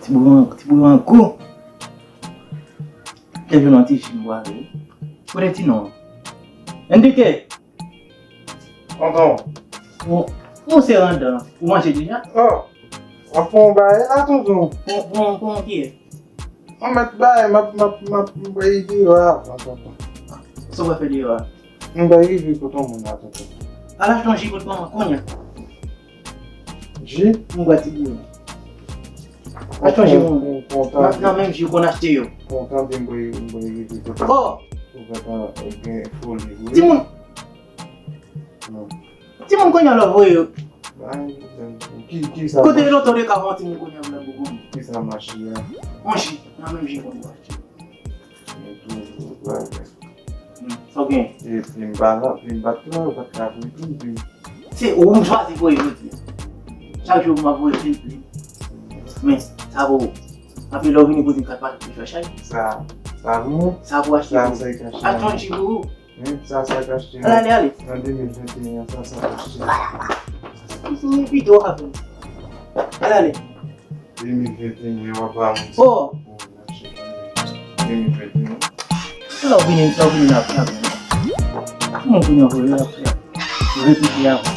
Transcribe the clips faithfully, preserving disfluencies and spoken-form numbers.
Ti bouyon, ti bouyon an gou. Kèk jou nan ti jim bware. Kote ti non? Enrique! Tonton. Ou, ou se randan, ou manje deja? Oh! W ap pran yon bagay la, tonton? Pran, pran, pran kiyè? Mwen mèt bay, m ap, m ap, m ap, m ap bay deyò avan, tonton. Sa w pral fè deyò a? M bay rive kot yon moun la, tonton. Al achte yon ji pou l pran kounye a. Ji? M bwè ti bouyon. Achte yon ji pou mwen. Nan, nan menm ji ou konn achte yo. Kontan de m bay, m bay rive kot. Oh! Ou gentan gen foli vre. Timoun! Non. Timoun kounye a lè w voye yo. Bay, ki, ki sa? Kote lontan w te ka wè yon timoun kounye a vle bougon? Ki sa mache a? Yon ji, nan menm ji konn yo achte. Men tou, tou, bagay. Hmm, sa w gen? E plim pa la, plim pa t la, ou pa t ka voye plim, plim. Se ou m chwazi voye jodi a. Chak jou m ap voye plim, plim. Men, sa pou ou. Apre lè w vini kote m kat pati pou fè chay. Sa, sa pou mwen? Sa pou achte pou ou. Sa, sa e kache. Achte yon ji pou ou. Wi, sa, sa k achte. Al ale, ale. Nan de mil venteyen an, sa, sa k achte. Ou pito w ap vin. Al ale. De mil venteyen an, w ap ba mwen. Oh! Bon, m achte de mil venteyen an. Lè w vini, lè w vini, n ap, n ap, n ap. Kòman w vini ankò, n ap fè? Repete ankò.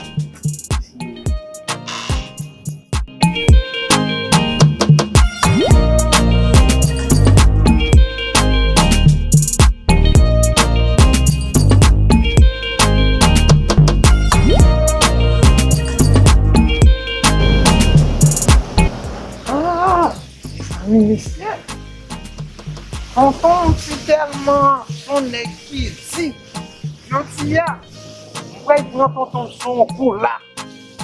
Ah, mezanmi, mesye. Tonton, m si tèlman yon nèg ki di. Jodi a, m pral pran tonton sou yon kou la.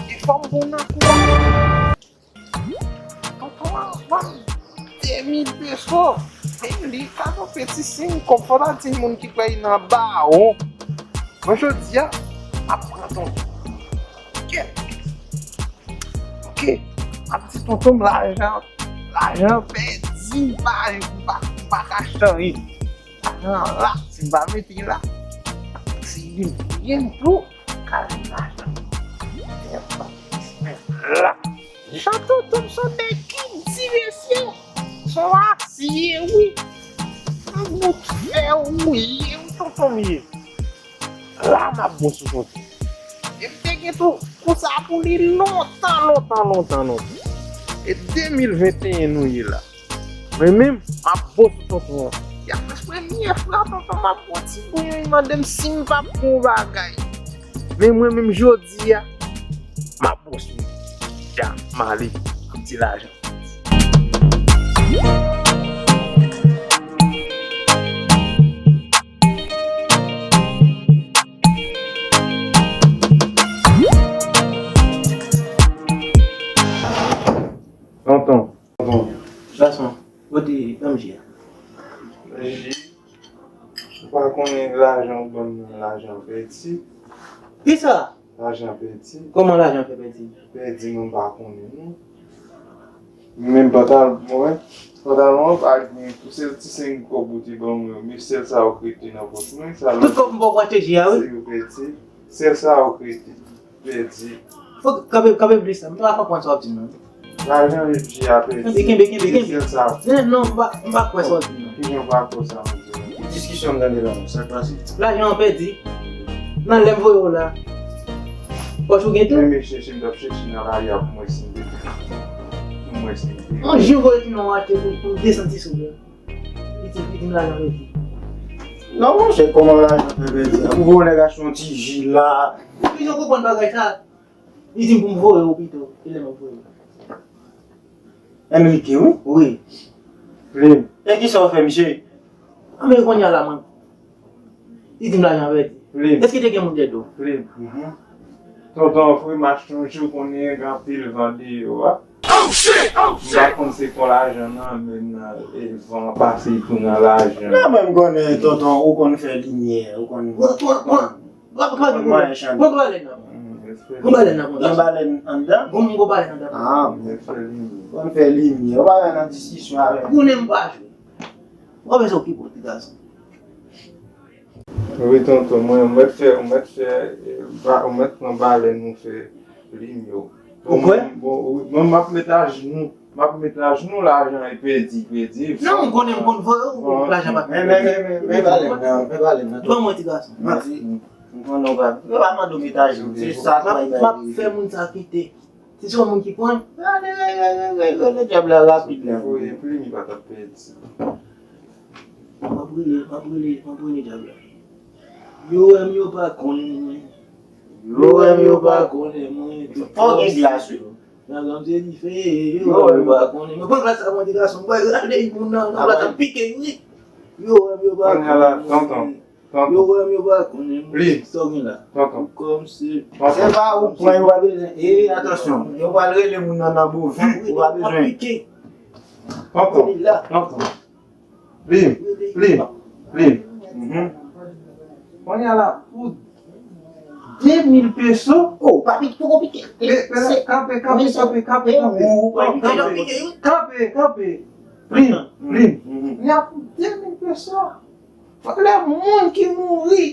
E fò m pran nan kou a. Tonton an ban m de mil peso. E li ka tonbe ti siy kòb fò ta di moun ki kwè li nan bawon. Mwen jodi a, m ap pran tonton. Kèt. Ok. M ap di tonton m lajan, lajan pèdi, m pa, m pa, m pa ka achte anyen. Lajan an la, si m pa mete la, si li byen tou, ka jwenn lajan. Men la, jan tonton m se yon nèg ki di, mesye, se yon aksye, wi. Yon bout fè ou ye, wi, tonton m ye. La, m ap bon sou tonton. E m te gen tou kou sa pou li lontan, lontan, lontan, lontan. E de mil venteyen nou ye la. Mwen menm, m ap bon sou tonton an. Y ap premye fwa tonton m ap bon ti bouyon, li mande m si m p ap bon bagay. Men mwen menm jodi a, m ap bon sou li. Ya, m ale, ap ti lajan. Tonton. Tonton. Gason, kote, ban m ji a. Ji? Ou pa konnen lajan ou ban m nan lajan pèdi? Kisa? Lajan pèdi. Kòman lajan fè pèdi? Pèdi, mwen pa konnen non. Menm pantalon, mwen, pantalon an pa gen, pou sèl ti senk kòb ou te ban mwen yo, men sèl sa yo k rete nan pòch mwen, sa lòt. Tout kòb m ba w pou achte ji a, wi. Se yo pèdi. Sèl sa yo k rete, pèdi. Fòk, kanpe, kanpe plis la, m pa konprann sa w ap di m nan. Lajan ji a pèdi. Kenbe, kenbe, kenbe, kenbe. Sèl sa. Non, non, m pa, m pa kwè sa w di m nan. Kijan w pa kwè sa m di w? Ki diskisyon m tande la menm? Sa k pase? Lajan an pèdi. Nan lè m voye w la. Pòch ou gen tou? Men chèche, m t ap chèche nan lari a pou m wè si m te, pou m wè si m te. An jan voye ti non achte pou, pou desann ti sou la. Li di, li di m lajan pèdi. Non, monchè, kòman lajan fè pèdi? Ou voye nèg achte yon ti ji la. Kijan w konprann bagay sa? Li di m pou m voye w pito, e lè m ap voye w. Enrique, wi? Wi. Plim. E kisa w fè, misye? Anben, kounye a la, mwen. Li di m lajan pèdi. Plim. Èske te gen moun dèyè do? Plim. Mhm. Tonton, frè m achte yon jou konnen gen anpil van deyò a. Oh, shit! Oh, shit! M pa konn se kon lajan nan, men nan, e, van pase pou nan lajan. Non, men m konnen, tonton, ou konn fè limyè, ou konn. Mwen, mwen, mwen, Pran, pran, pran, pran balèn nan. Pran balèn nan, pran. Gen balèn anndan? Gon, gon balèn anndan. Ah, bon. Konn fè limyè. Ou pa wè nan diskisyon avè m. Konnen m pa jwe. Ou pa bezwen okipe w, ti gason. Wi, tonton, mwen, ou mèt fè, ou mèt fè, eh, ba, ou mèt pran balèn nou fè limyè. Ou kwè? Bon, wi, mwen, m ap met ajenou. M ap met lajan, nou lajan e pèdi, pèdi. Non, m konnen, m konn voye ou, lajan pa. Men, men, men, men, men pale m nan, men pale m nan. Ban mwen ti gason. Mèsi. M konnen w pa, yo pa mande w met lajan, se sa k bay bay. M ap fè moun sa kite. Si se yon moun ki pran, ale, rele, rele, rele dyab la rapid la. Voye plim, li pa t ap pèdi. M ap rele, m ap rele, m ap rele dyab la. Yo wè m, yo pa konnen mwen. Yo wè m, yo pa konnen mwen. Fò gen glas, wi. Nan zòn se dife, yo wè m, yo pa konnen mwen. Pran glas sa, mwen, ti gason, mwen, rale moun nan, nan glas sa pike, wi. Yo wè m, yo pa konnen mwen. Tonton. Yo wè m, yo pa konnen mwen. Sa w gen la? Tonton. Kòmsi. Se pa ou pran, yo pa bezwen. E, atansyon. Yo pral rele moun nan nan bovi. Ou pa bezwen. Tonton. Tonton. Plim. Plim. Plim. Mhm. Kounye a la, pou de mil peso. Oh, pa pike, poko pike. Kanpe, kanpe, kanpe, kanpe, kanpe. Kanpe, kanpe. Plim, plim. Kounye a pou de mil peso. Fòk lè moun ki mouri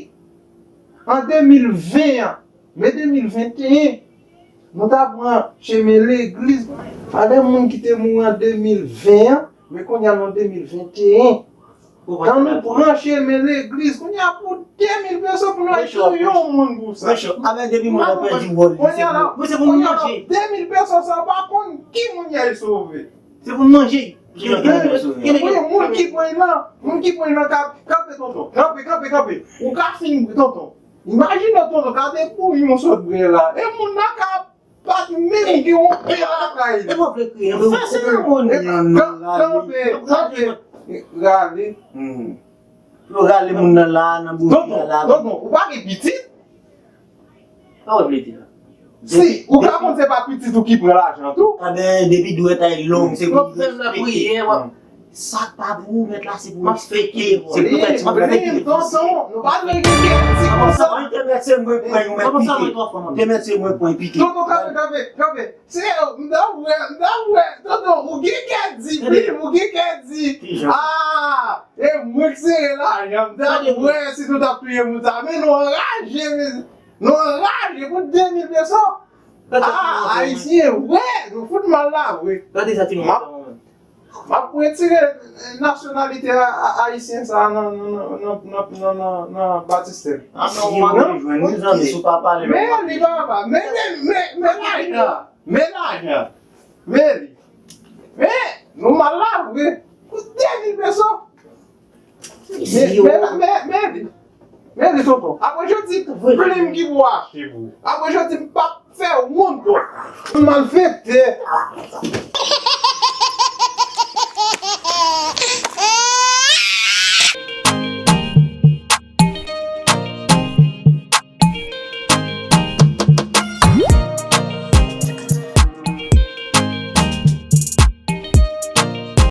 an de mil ven an, men de mil venteyen, nou ta pran chemen legliz. Valè moun ki te mouri an de mil ven an, men kounye a nou an de mil venteyen. Kan nou pran chemen legliz, kounye a pou de mil peso pou nou al touye yon moun pou sa. Mwen cho. Avè depi moun nan pèdi wòl li, se pou, mwen se pou nou manje. De mil peso sa, pa konn ki moun y al sove. Se pou nou manje. Wi, moun ki pran nan, moun ki pran nan, kanpe, kanpe, tonton. Kanpe, kanpe, kanpe. Ou ka fin, tonton. Imajine, tonton, gade bouyon sot bwè la. E moun nan ka pa t menm gen yon pè lakay li. E mwen vle kriye. Fè seremoni an, non, kanpe, kanpe. Rale. Yo rale moun nan la, nan bouyon la. Tonton, tonton, ou pa gen pitit? Sa w vle di la? Si, ou ka konn se pa pitit ou ki pran lajan tou. Aben, depi dwèt ay long, se pou nou respekte. Sa k pa pou ou mèt la, se pou nou respekte. Se pou tèt ti moun respekte. Tonton, nou pa dwe gen kè di konsa. Mwen te mèt se mwen pran yon mèt pike. Te mèt se mwen pran pike. Tonton, kanpe, kanpe, kanpe. Se, m ta wè, m ta wè. Tonton, ou gen kè di, wi, ou gen kè di. Ah, e mwen k sere lajan, m ta wè si nou t ap touye moun sa. Men nou anraje, men. Nou anraje pou de mil peso. Ah, Ayisyen, vre, nou fout mal la, vre. Gade sa ti moun. M ap, m ap retire nasyonalite a, a, ayisyen sa nan, nan, nan batistè m. Ah, non, ou pa bezwen, wi, zanmi, si w pa pale, men li pa, men, men, men, men lajan, men lajan, men li, men nou mal la, vre, pou de mil peso. Men, men, men, men, men, men, tonton. Apre jodi, plim ki pou achte pou ou. Apre jodi, m p ap fè wont, bon. Malfektè,